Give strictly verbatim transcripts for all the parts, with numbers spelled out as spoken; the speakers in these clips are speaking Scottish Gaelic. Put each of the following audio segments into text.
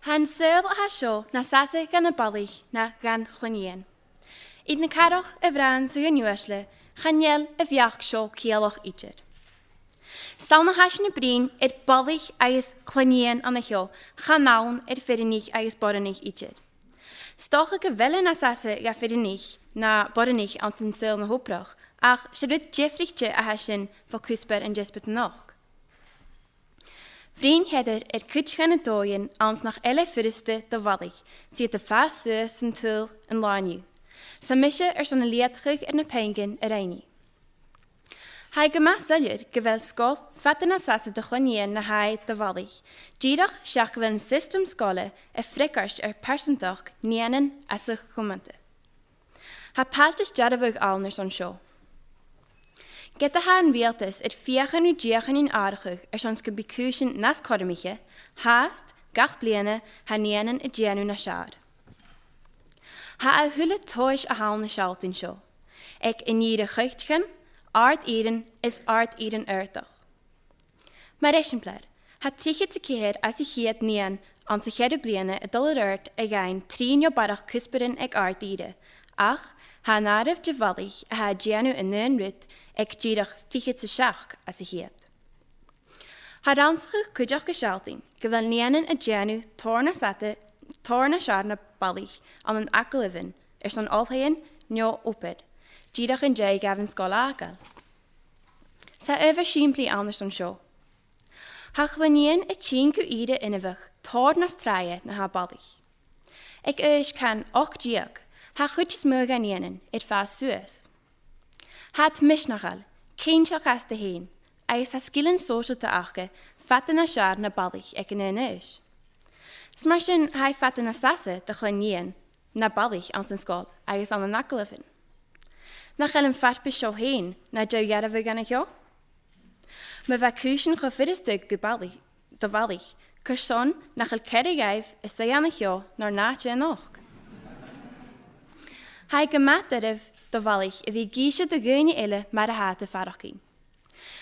Tha an saoghal a tha seo nas fhasa dha na balaich na dha na clann-nighean. Iad na cathrach, a' bhrath 's a' ghainmhich, chan eil a' bheachd seo ciallach idir. 'S ann a tha sinn a' bruidhinn air balaich agus clann-nighean an seo, chan ann air fireannaich agus boireannaich idir. 'S dòcha gu bheil e nas fhasa dha fireannaich na boireannaich anns an t-saoghal na h-obrach, ach 's e rud diofraichte a tha sin bho chuspair an deasbaid a-nochd. Bhruidhinn Heather air cuid dha na dòighean anns nach eil e furasta do bhalaich 's iad a' fàs suas san t-saoghal an-diugh. 'S tha mise airson a leudachadh air na puingean a rinn i. Tha e gu math soilleir gu bheil sgoil fada nas fhasa do chlann-nighean na tha e do bhalaich, dìreach seach gu bheil an siostam sgoile a' freagairt air pearsantachd nigheanan às a' chumanta. Tha pailteas dearbhadh ann airson seo. Ged a tha an riaghaltas air feuchainn ri deuchainnean atharrachadh airson 's gum bi cùisean nas cothromaiche, fhathast, gach bliadhna tha nigheanan a' dèanamh nas fheàrr. Tha a h-uile tomhas a th' ann a' sealltainn seo, aig an ìre choitcheann, àrd-ìrean is àrd-ìrean adhartach. Mar eisimpleir, tha trithead 's a ceithir às a' cheud nighean anns a' cheathramh bliadhna a' dol air adhart a dh'fhaighinn trì no barrachd cuspairean aig àrd-ìre, ach tha an àireamh de bhalaich a tha a' dèanamh an aon rud aig dìreach fichead 's a seachd às a' cheud. Tha rannsachadh cuideachd a' sealltainn gu bheil nigheanan a' dèanamh tòrr nas fhada, tòrr nas fheàrr na balaich ann an agallamhan airson oilthigh no obair, dìreach an dèidh dhaibh an sgoil fhàgail. 'S tha adhbhar sìmplidh ann airson seo. Tha clann-nighean a' tighinn gu ìre inbheach tòrr nas tràithe na tha balaich. Aig aois can ochd deug, tha a' chuid as motha dha na nigheanan air fàs suas. Tha iad misneachail, cinnteach asta fhèin, agus tha sgilean sòisealta aca fada nas fheàrr na balaich aig an aon aois. 'S mar sin tha e fada nas fhasa do chlann-nighean na balaich anns an sgoil agus ann an agallamhan. Nach eil am farpais seo fhèin na deagh dhearbhadh dhen a sheo? Ma bha cùisean cho furasta gu balaich, do bhalaich, carson nach eil ceithir dhaibh a' suidhe an seo nar n-àite a-nochd? Tha e gu math doirbh do bhalaich a bhith ag innse do dhaoine eile mar a tha iad a' faireachdainn.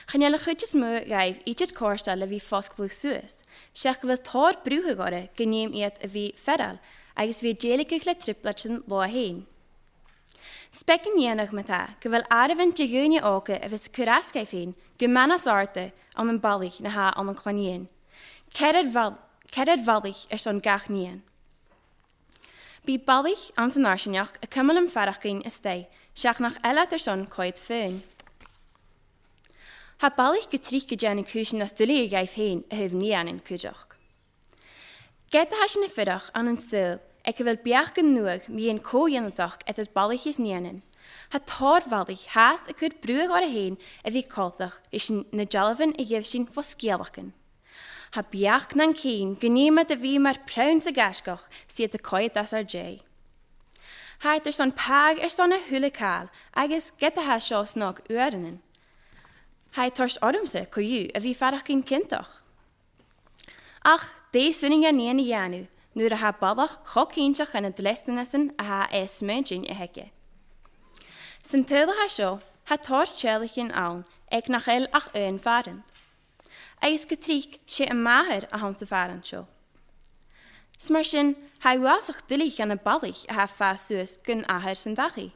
Chan eil a' chuid as motha dhaibh idir comhartail le bhith fosgladh suas, seach gu bheil tòrr bruthadh orra gun dèan iad a bhith fearail agus a bhith a' dèiligeadh le trioblaidean leotha fhèin. 'S beag an iongnadh ma-thà gu bheil àireamhan de dhaoine òga a bhios a' cur às dhaibh fhèin gu math nas àirde ann am balaich na tha ann an clann-nighean. Ceithir bhal-, ceithir bhalaich airson gach nighean. Bidh balaich anns an fharsaingeachd a' cumail am faireachdainn a-staigh, seach nach eil iad airson coimhead fhèin. Tha balaich gu tric a' dèanamh cùisean nas duilghe dhaibh fhèin a thaobh nigheanan cuideachd. Ged a tha sinn a' fuireach ann an saoghal aig a bheil beachdan nuadh mu dheidhinn co-ionadachd eadar balaich is nigheanan, tha tòrr bhalaich fhathast a' cur bruthadh orra fhèin a bhith coltach ris na dealbhan a gheibh sinn bho sgeulachdan. Tha beachd nan cinn gun dèan iad a bhith mar pronn 's a ghaisgeach 's iad a' coimhead às ar dèidh. Tha iad airson pàigheadh airson a h-uile càil agus ged a tha seo snog uaireannan, tha e a' toirt ormsa co-dhiù a bhith a' faireachdainn ciontach. Ach dè 's urrainn dha nighean a dhèanamh nuair a tha balach cho cinnteach dha na dleastanasan a tha e a' smaointinn a th' aige? San t-saoghal a tha seo, tha tòrr teaghlaichean ann aig nach eil ach aon phàrant. Agus gu tric 's e am màthair a th' anns a' phàrant seo. 'S mar sin, tha e uabhasach duilich dha na balaich a tha a' fàs suas gun athair san dachaigh.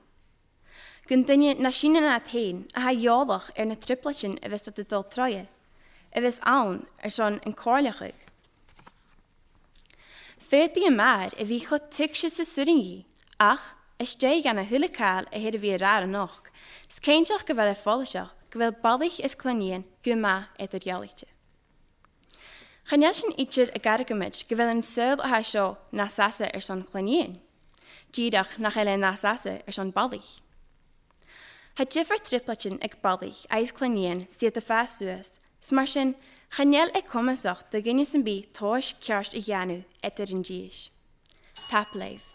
Gun duine nas sine na iad fhèin a tha eòlach air na trioblaidean a bhios iad a' dol troimhe, a bhios ann airson an comhairleachadh. Faodaidh am màthair a bhith cho tuigse 's as urrainn dhi, ach às dèidh dhan a h-uile càil a th' air a bhith ag ràdh a-nochd, 's cinnteach gu bheil e follaiseach gu bheil balaich is clann-nighean gu math eadar-dhealaichte. Chan eil sinn idir ag argamaid gu bheil an saoghal a tha seo nas fhasa airson clann-nighean, dìreach nach eil e nas fhasa airson balaich. Tha diofar trioblaidean aig balaich agus clann-nighean 's iad a' fàs suas, 's mar sin, chan eil e comasach do dhuine sam bith tomhas ceart a dhèanamh eadar an dithis. Tapadh leibh.